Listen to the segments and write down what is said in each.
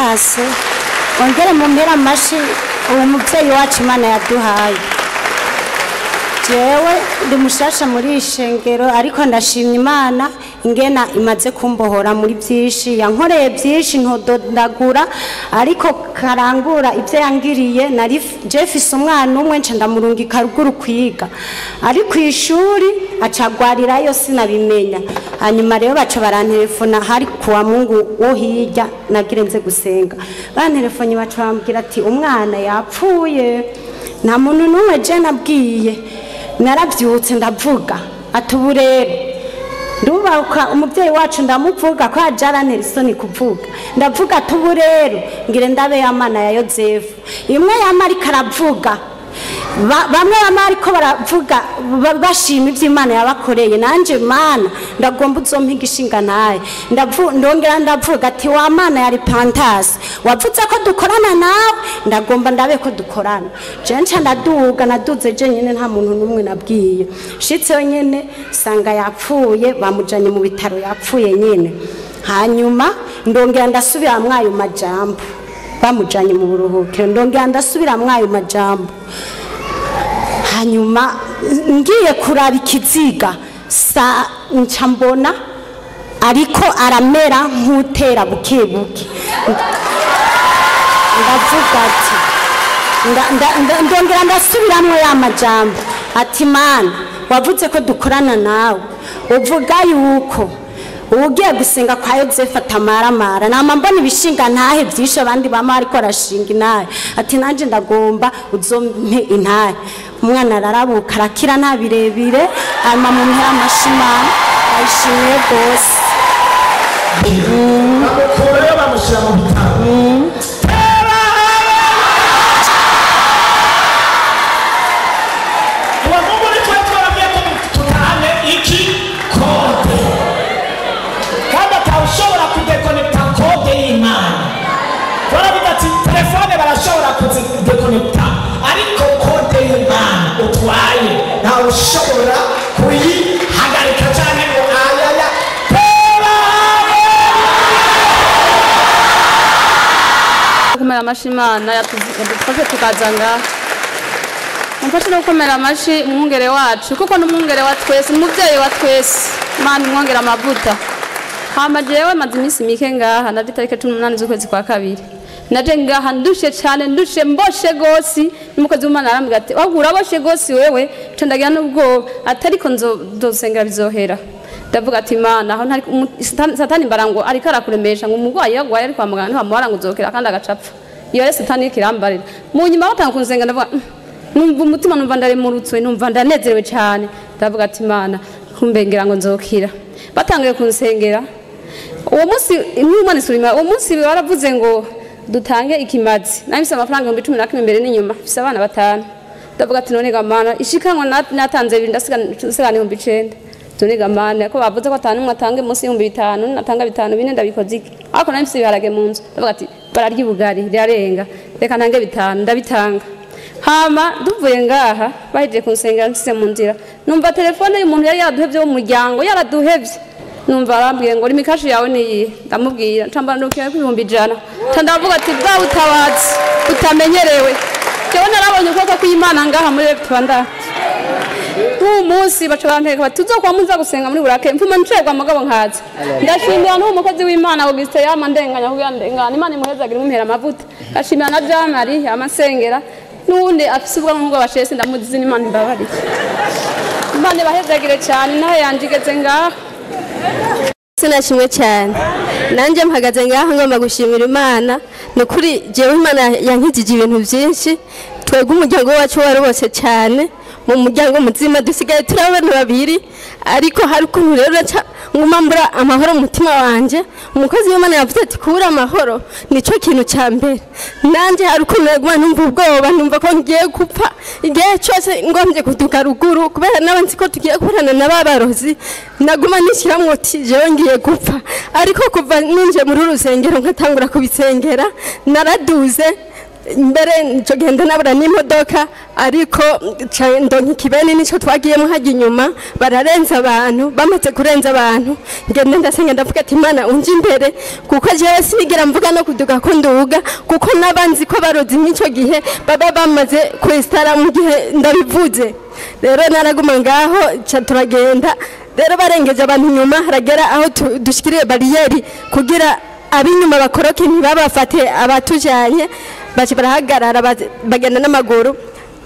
Pantase ongere mumpera amashi uwo mubyeyi wacu Imana yaduhaye. Jewe ndi mushasha muri ishengero, ariko ndashimye Imana ingena imaze kumbohora muri byinshi, yankoreye byinshi ntodondagura, ariko karangura ibyo yangiriye. Nari jefise umwana umwe, nca ndamurungika ruguru kwiga, ari ku ishuri acagwarirayo sinabimenya. Hanyuma rero baca barantelefona, hari kuwa Mungu wo hirya nagire nze gusenga, bantelefone baca bambwira ati umwana yapfuye. Nta muntu n'umwe je nabwiye, narabyutse ndavuga ati ubu rero ndubaka umubyeyi wacu, ndamuvuga ko ajarantera isoni kuvuga, ndavuga ati ubu rero ngire ndabe y'amana ya Yozefu. Imwe yama ariko aravuga, bamwe bama ariko baravuga bashima ibyo Imana yabakoreye, nanje Mana ndagomba uzompa igishinga ntaye. Ndongera ndavuga ati wa Mana yari Pantasi wavuze ko dukorana nawe, ndagomba ndabe ko dukorana. Je nca ndaduga, naduze je nyene nta muntu n'umwe nabwiye, shitseyo nyene sanga yapfuye, bamujanye mu bitaro yapfuye nyene. Hanyuma ndongera ndasubira mwayo majambo, bamujanye mu buruhukiro, ndongera ndasubira mwayo majambo. Hanyuma ngiye kuraba ikiziga sa nca mbona ariko aramera nk'utera buke buke, ndavuga ati ndongera ndasubiramwo ya majambo ati Mana wavuze ko dukorana nawe, uvuga yuko ugiye gusenga kwa Yozefu atamaramara, nama mbona ibishinga ntahe byinshi abandi bama ariko arashinga intahe, ati nanje ndagomba uzompe intahe. Umwana ararabuka arakira nta birebire, hanyuma mumpera amashima ayishimiye rwose. Bamukurayo bamushyira mu bitaro. Uwo Mungu ni twe twarabwiye ko tutahane iki kode, kandi atawushobora kudekonekita kode y'Imana. Twaravuga ati telefone barashobora kuzidekonekita, ariko kode y'Imana utwaye ntawe ushobora kuyihagarika cyane ngo ayaya. Gukomera amashi Imana yadufashe tukaza ngaha, mumfashe no gukomera amashi umwungere wacu, kuko ni umwungere wa twese, umubyeyi wa twese. Imana imwongere amavuta. Hama jewe maze iminsi mike ngaha, naje itariki 18 z'ukwezi kwa kabiri, naje ngaha ndushe cyane, ndushe mboshe gosi. N'umukozi w'Imana arambwira ati wagura uraboshe gosi wewe, nca ndagira n'ubwoba atariko nzosengera bizohera. Ndavuga ati Imana aho ntari satani mbarango ariko arakuremesha ngo umurwayi yagwaye ari kwa muganga ntibamuhara ngo uzokira kandi agacapfa. Iyo rero satani ikirambarira mu nyuma batanga kunsenga, ndavuga numva umutima, numva ndaremurutswe, numva ndanezerewe cyane. Ndavuga ati Imana kumbengera ngo nzokira. Batangiye kunsengera uwo munsi, n'Imana isurima uwo munsi baravuze ngo dutange ikimazi, nari mfise amafaranga 11,000 imbere n'inyuma, mfise abana batanu. Ndavuga ati none ga Mana ishikanwa natanze 2 ndasigana 9,000. None ga Mana ko bavuze ko atanu umwe atange munsi 5,000, natanga 5 bine ndabikoze iki? Ariko nari mfise ibiharage mu nzu, ndavuga ati bararya ubugari rirarenga, reka ntange 5 ndabitanga. Hama duvuye ngaha bahejeje kunsengera nsize mu nzira, numva telefone y'umuntu yari yaraduhevye wo mu muryango, yaraduhevye. Numva arambwiye ngo imikashi yawe niyihe, ndamubwira nca mbanukira ku 100,000. Nca ndavuga ati bwa butabazi butamenyerewe, jewe narabonye ukuboko kw'Imana ngaha muri Rwanda. Nk'uyu munsi baca banteka bati tuzokuba muza gusenga muri Burake, mfuma ncerwa mugabo nkaza. Ndashimira n'uwo mukozi w'Imana Augustin yama ndenganya kugira ndengana, Imana imuhezagire imumpera amavuta. Ndashimira na Jean Marie yama nsengera, n'uwundi afise ubwanwa bw'abashese ndamuzi, n'Imana imbabarire. Imana ibahezagire cyane, naho yanje igeze ngaha. Sinashimwe cyane, nanjye mpagaze ngaha ngomba gushimira Imana. Ni ukuri jewe Imana yankijije ibintu byinshi. Twebwe umuryango wacu warobotse cyane, mu muryango muzima dusigaye turi abana babiri, ariko hari ukuntu rero nguma mbura amahoro mu mutima wanje. Umukozi w'Imana yavuze ati kubura amahoro nico kintu cya mbere. Nanjye hari ukuntu naguma numva ubwoba, numva ko ngiye gupfa igihe cyose ngombye kuduka ruguru, kubera n'abanzi ko tugiye gukorana na babarozi, naguma nishyiramo uti jewe ngiye gupfa. Ariko kuva ninje muri uru rusengero nkatangura kubisengera, naraduze Mbere nico genda nabura n'imodoka, ariko ndonka ikibeni nico twagiyemo hajya inyuma, bararenza abantu. Bamaze kurenza abantu, ngenda ndasenga, ndavuga ati: "Imana, unje imbere," kuko jewe sinigera mvuga no kuduga ko nduga, kuko n'abanzi ko barozi mw'ico gihe baba bamaze kwesitara mu gihe ndabivuze. Rero naraguma ngaho, ca turagenda. Rero barengeje abantu inyuma, haragera aho dushikiriye bariyeri kugira ab'inyuma bakoroke ntibabafate abatujanye, baca barahagarara, bagenda n'amaguru.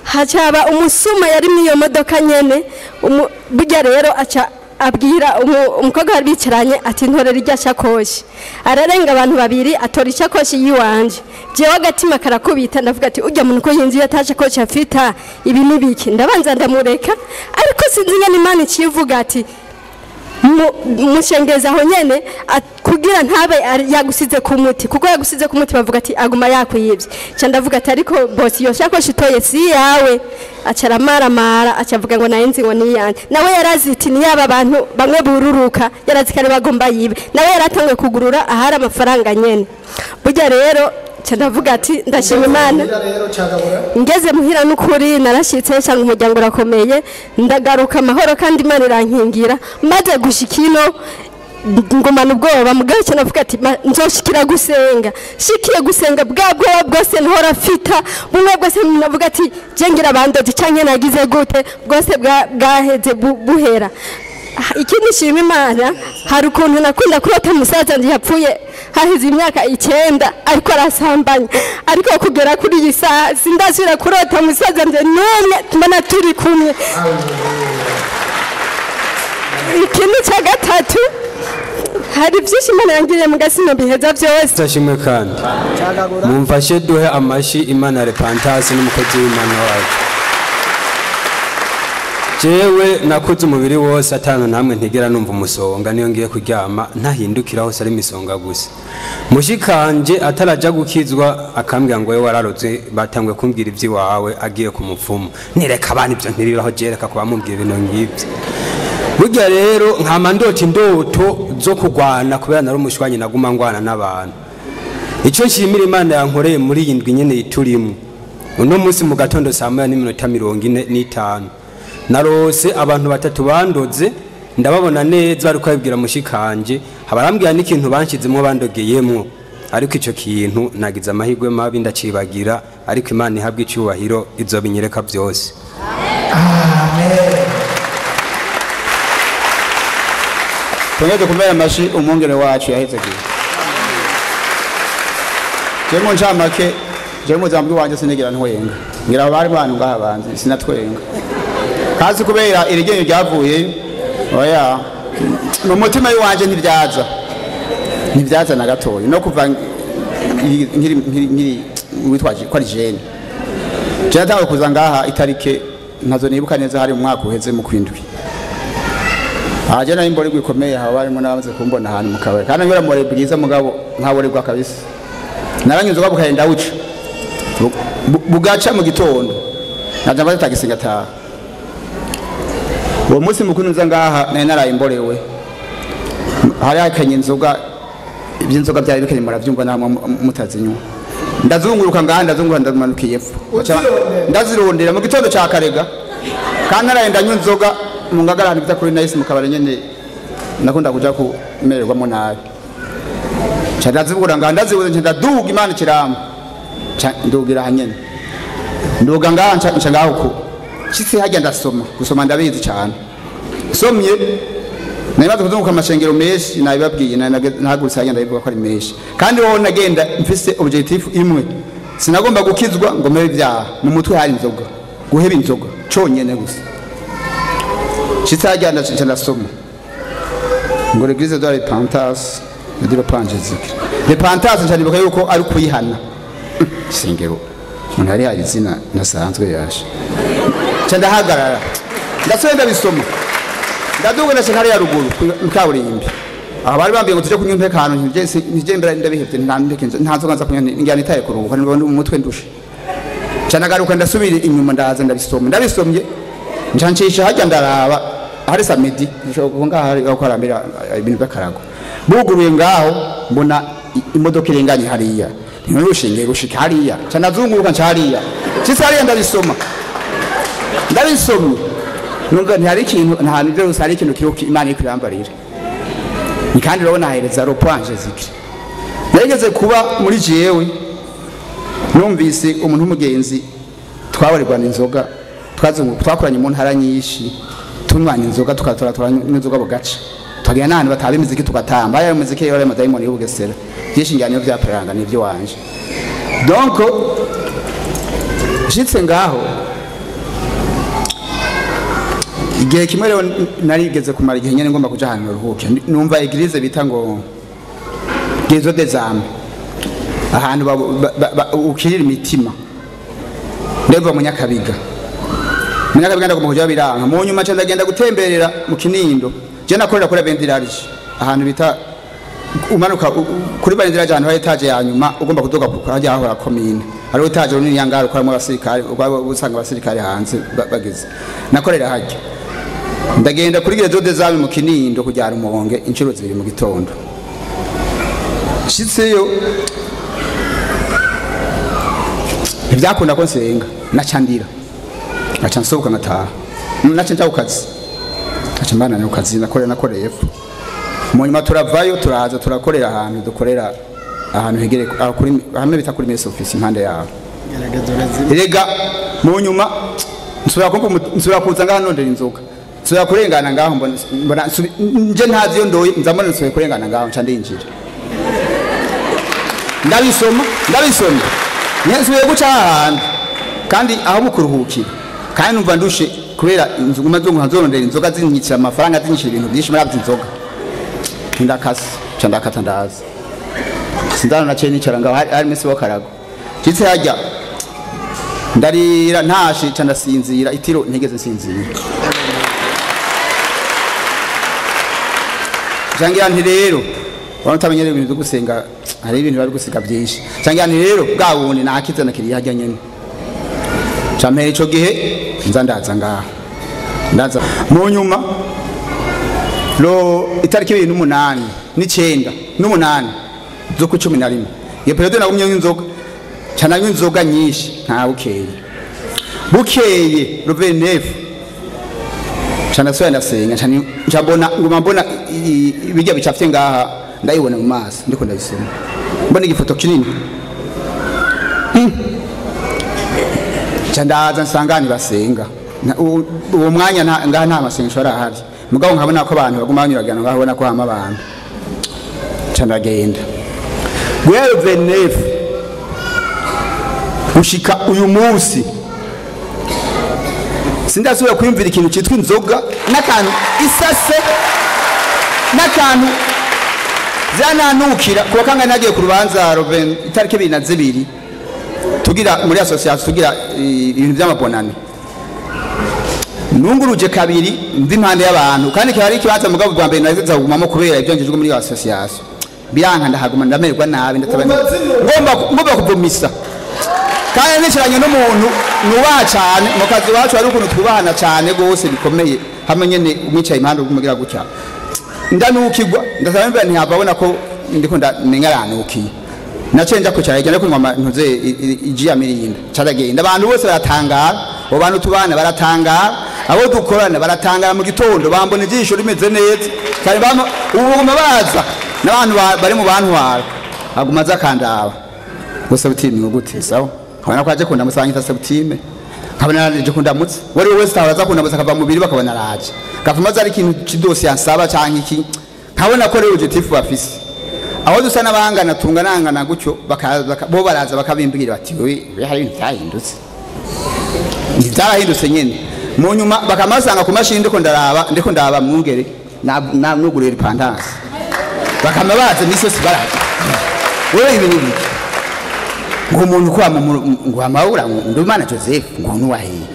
Hacaba umusuma yari muri iyo modoka nyene. Burya rero aca abwira umukobwa bari bicaranye ati: "Ntorera irya shakoshi." Ararenga abantu babiri, atora ishakoshi yiwanje. Jewe agatima karakubita, ndavuga ati: "Urya muntu ko yinjiye ata shakoshi afita, ibi ni biki?" Ndabanza ndamureka, ariko sinzi ingene Imana icivuga ati: "Mushengeza aho nyene kugira ntabe yagusize ku muti," kuko yagusize ku muti bavuga ati aguma yakwiyivye. Ca ndavuga ati: "Ariko bosi, iyo shakoshi utoye si yawe." Aca aramaramara, aca avuga ngo naye nzi ngo ni iyanje. Nawe yarazi iti niyaba abantu bamwe bururuka, yarazi ko ari bagomba yibe. Nawe yaratanguye kugurura ahari amafaranga nyene. Burya rero ca ndavuga ati: "Ndashima Imana." Rero cagabura. Ngeze muhira, n'ukuri narashitse nsanga umuryango urakomeye, ndagaruka amahoro kandi Imana irankingira. Maze gushika ino ngumana ubwoba, mugabo icyo navuga ati: "Nzoshikira gusenga." Shikiye gusenga, bwa bwoba bwose ntahora mfita, bumwe bwose navuga ati je ngira abandozi canke nagize gute, bwose bwaheze buhera. Ikindi nshima Imana, hari ukuntu nakunda kurota musaza ndi yapfuye haheze imyaka 9 ariko arasambanya, ariko kugera kuri iyi saha sindasubira kurota musaza nje n'umwe mbona turi kumwe. Ikindi cya gatatu, hari byinshi Imana yangiriye mu gasino biheza byose. Ashimwe kandi mumfashe duhe amashi Imana ya Repentance n'umukozi w'Imana wacu. Jewe nakuze umubiri wose atanu namwe ntigera numva umusonga, niyo ngiye kuryama ntahindukira, hose ari imisonga gusa. Mushikanje ataraja gukizwa akambwira ngo: "Wewe wararoze, batangwe kumbwira ivy'iwawe agiye ku mupfumu." Nireka abana, ibyo ntibiraho, jereka kuba mumbwira ibintu nk'ibyo. Burya rero nkama ndota indoto zo kugwana, kubera nari umushwanyi, naguma ngwana n'abantu. Icyo nshimira Imana yankoreye muri iyi ndwi nyene iturimo, uno munsi mu gatondo saa 1:45 narose abantu batatu bandoze, ndababona neza bariko babibwira mushikanje, abarambwira n'ikintu banshizemwo bandogeyemwo, ariko ico kintu nagize amahirwe mabi ndacibagira. Ariko Imana ihabwa icyubahiro, izobinyereka byose. Amen. Twongere dukomere amashi umwungere wacu yahezegiye. Jewe mu ncamake, jewe mu buzima bw'iwanje sinigera ntwenga. Ngira bari bantu ngaha banzi, sinatwenga kazi kubera iri ryinyo ryavuye. Oya, mu mutima w'iwanje ntibyaza na gatoya, no kuva nkiri witwaje ko ari jeune. Jewe natanguye kuza ngaha itarike ntazo nibuka neza, hari mu mwaka uheze mu kwindwi. Aje nari mbori gikomeye, haba barimo n'abamaze kumbona ahantu mu kabari, kandi ngora more bwiza, mugabo nkaborerwa kabisa. Naranyuze ubwo bukagenda buca bugaca mu gitondo, naja mbaza tagisi ngataha. Uwo munsi mukuru nza ngaha nari naraye imborewe, hari hakanye inzoga, iby'inzoga byari bikanye, murabyumva namwe mutazinywa. Ndazunguruka ngaha, ndazunguruka, ndamanukiye epfo, ndazirondera mu gitondo ca karega, kandi naraye ndanywa inzoga mu ngagara ahantu bita kuri Nice, mu kabari nyene nakunda kuja kumererwamo nabi. Nca ndazibura ngaha, ndazibuze, nca ndaduga, Imana ikiramba, nca ndugira aha nyene, nduga ngaha, nca ngaho ku nshitse harya ndasoma. Gusoma ndabizi cane, somye nari maze kuzunguruka amashengero menshi, nabibabwiye, nahagurutse harya ndabivuga ko ari menshi. Kandi wowe nagenda mfise objectif imwe: sinagomba gukizwa ngo mpebe ibyaha. Mu mutwe hari inzoga, guheba inzoga conyene gusa. Nshitse harya nca ndasoma ngo "L'église de la repentance de repentance repentance", nca nibuka yuko ari kuyihana isengero umuntu yari hari izina nasanzwe yaje. Nca ndahagarara, ndasubira ndabisoma, ndaduga, ndashika hariya ruguru mu kaburimbi. Aha bari bambwiye ngo tuje kunywa impeke ahantu, ntije mbere, ndabihevye, nta mpeke, nta nzoga nza kunywa, ngira nitaye kuruhuka nibwo mu mutwe ndushe. Nca ndagaruka, ndasubira inyuma, ndaza ndabisoma. Ndabisomye, nca ncisha harya, ndaraba hari samedi nshobora ngaha hari aho karambira ibintu by'akarago buguruye ngaho, mbona imodoka irenganye hariya. Ntirushinge gushika hariya nca ndazunguruka nca hariya nshitse hariya ndabisoma ndabisomye numva ntihari ikintu nta hantu byose hari ikintu kiriho Imana iri kurambarira ni kandi urabona ahereza ropo Jésus narigeze kuba muri jewe numvise umuntu w'umugenzi twabarirwana inzoga twakoranye mu ntara nyinshi tunywanya inzoga tukatora n'inzoga bugaca tugenda n'ahantu bataba imiziki tugatamba ayo muziki yari amadayimoni y'ubugesera byinshi njyana bya peranga nibyo wanje donc nshitse ngaho igihe kimwe rero narigeze kumara igihe nyene ngomba kuja ahantu ruhuke numva église bita ngo Gezo des âmes ahantu ukirira imitima ndeva mu Nyakabiga ndagomba kuja biranga mu nyuma nca ndagenda gutemberera mu Kinindo je nakorera kuri Bendirage ahantu bita umanuka kuri Bendirage ahantu hari etage ya nyuma ugomba kudoga hajya hahora commune hari etage runini yangara ukoramo abasirikare usanga abasirikare hanze bageze nakorera hajya ndagenda kuri Gezo des âmes mu Kinindo kujyara umuhonge inshuro zibiri mu gitondo nshitseyo ntibyakunda ko nsenga naca ndira naca nsohoka ngataha naca nja ku kazi naca mbana ku kazi nakoreye epfo mu nyuma turavayo turaza turakorera ahantu dukorera ahantu hegere hamwe bita kuri mess office impande yaho erega mu nyuma nsubira kuza ngaho nondera inzoga nsubira kurengana ngaho mbona nje ntazi iyo ndoye nza mbona nsubiye kurengana ngaho nca ndinjira ndabisoma nsubiye guca ahantu kandi aho mukuruhukira kandi numva ndushe kubera inzuguma nzorondera inzoga zinyicira amafaranga zinyicira ibintu byinshi muri abyo inzoga ndakase nca ndakata ndaza sindano naciye nicara ngaho hari iminsi w'akarago nshitse hajya ndarira ntashe nca ndasinzira itiro ntigeze nsinzira nca nti rero urabona utamenyereye ibintu byo gusenga hari ibintu bari gusiga byinshi nca nti rero bwa bundi nakize nakiriye hajya nyene nca mpera ico gihe nza ndaza ngaha ndaza mu nyuma lo itariki 28 n'icenda n'umunani zo ku 11 iyo periode nagumye inzoga nca nanywa inzoga nyinshi nta bukeye le 29 nca ndasubira ndasenga nca mbona nguma mbona ibirya bicafye ngaha ndayibona mu maso ndiko ndabisoma mbona igifoto kinini nca ndaza nsanga basenga uwo mwanya ngaha nta masengesho arahari mugabo nkabona ko abantu baguma banyuragana ngaho ubona ko hama abantu nca ndagenda guhera 29 gushika uyu munsi sindasubira kwiyumvira ikintu cyitwa inzoga n'akantu isase n'akantu zananukira kuba kanga nagiye ku rubanza Robin itariki 22 tugira muri association tugira ibintu by'amabonane nunguruje kabiri ndi impande y'abantu kandi cyari ikibanza mugabo bwa mbere naza kugumamo kubera ibyo njejwe muri association biranka ndahaguma ndamererwa nabi ndatabana ngomba kuvumisa kandi nicaranye n'umuntu nubaha cyane mu kazi wacu ari ukuntu twubahana cyane gose bikomeye hamwe nyene umwicaye impande umugira gutya ndanukirwa ndasaba mbere ntiyababona ko ndiko ndamenyaranukiye naciye nja kwicara hirya no kunywa ntuze iji ya mirinda caragenda abantu bose baratangara abo bantu tubana baratangara abo dukorana baratangara mu gitondo bambona ijisho rimeze neza kandi ubu baguma baza n'abantu bari mu bantwara aguma aza akandaba gusa butime gute sawa nkabona ko aje kundamutsa anyita sebutime nkabona aje kundamutsa wari wese aza kundamutsa akava mu biri bakabona araje gavuma ari ikintu kidosiye ansaba canke iki nkabona ko rero objectif bafise aho dusa n'abangana tunganangana gutyo bo baraza bakabimbwira bati we hari ibintu byahindutse byarahindutse nyene mu nyuma bakamasanga ku mashini ndiko ndaraba mwungere na nugurira ipantasi bakama baza imisi yose baraza wewe ibi ni biki ngo umuntu kwa ngo amabura ngo Ndumana Joseph ngo nuwahiye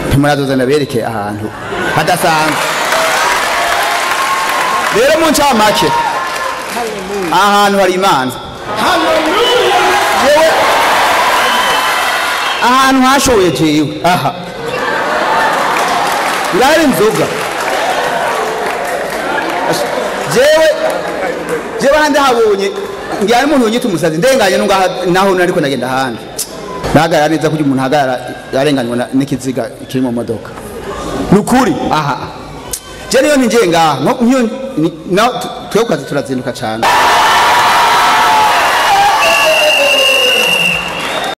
ntimurazoza ndabereke ahantu hadasanzwe rero mu ncamake ahantu hari Imana haleluya ahantu hashoboye jewe aha ngari inzoga jewe handi habonye Ngira umuntu unyita umusazi ndenganye nungaha naho nariko nagenda ahandi. Nahagarara neza kugira umuntu ahagarara yarenganywe n'ikiziga kiri mu modoka. Nukuri aha. Je niyo ninjiye ngaha nko nkiyo twebwe kazi turazinduka cyane.